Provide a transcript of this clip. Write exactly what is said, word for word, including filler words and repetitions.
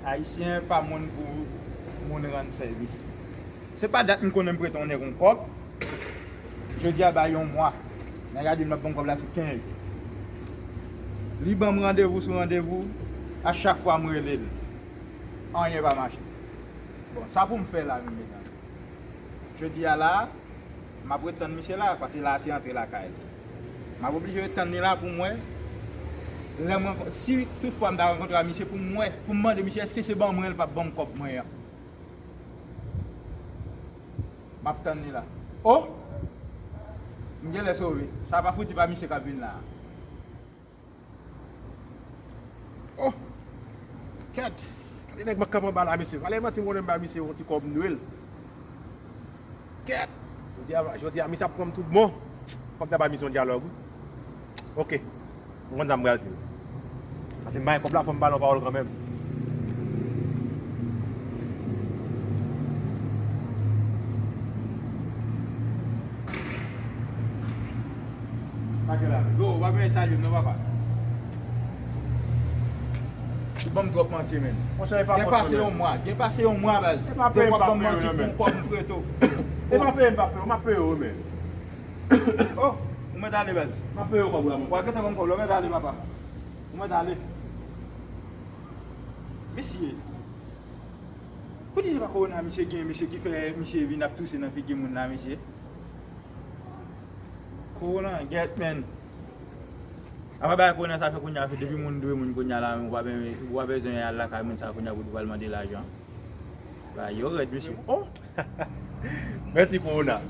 Ayisyen pa moun pou moun rann sèvis. Se pa dat m konnen m prete yon nèg yon kòb. Jodi a bay yon mwa. Nèg la di m l ap ban m kòb la sou kenz. Li ban m randevou sou randevou. A chak fwa m rele l, anyen pa mache. Bon, sa pou m fè la menm, medam? Jodi a la, m ap ret tann misye la, paske la se antre lakay li. M ap oblije ret tann li la pou m wè. Lè mwen, si toutfwa m ta rankontre a misye, pou m wè, pou m mande misye èske se ban mwen l p ap ban m kòb mwen an. M ap tann li la. O! M genlè sove. Sa pa fouti pa misye k ap vin la a. Oh! Kèt! Gade nèg m ap kanpe anba la, mesye. Pale manti, m konnen m ba misye yon ti kòb, m dwe l. Kèt! Jodi a, jodi a, misye ap pran m tout bon. Fòk m ta ba misye yon dyalòg, wi. Oke. M konn sa m pral di l. Paske m ba l kòb la, fò m ba l yon pawòl kanmenm. Sa gen la. Yo, w pa bezwen salye m non, papa. Ou ban m twòp manti, menn. Monchè, e pa fòt mwen, menn. Gen pase yon mwa, gen pase yon mwa, baz. E pa peye m, m p ap peye w non, menn. Depi w ap ban m manti pou yon kòb, m prete w. E pa peye m, m p ap peye w, m ap peye w, menn. Oh, ou mèt ale, baz. M ap peye w kòb la, menn. W a gentan ban m kòb la, ou mèt ale, papa. Ou mèt ale. Mesye. Poutji se pa kowona misye gen, mesye, ki fè misye vin ap touse nan figi moun la, mesye? Kowona, gèt, menn. Apa bagay kowona sa fè kounye a, fè depi moun dwe moun kounye a la, ou pa ben-, ou pa bezwen al lakay moun sa kounye a pou w pral mande lajan. Bagay yo rèd, mesye. Oh! Mèsi, kowona.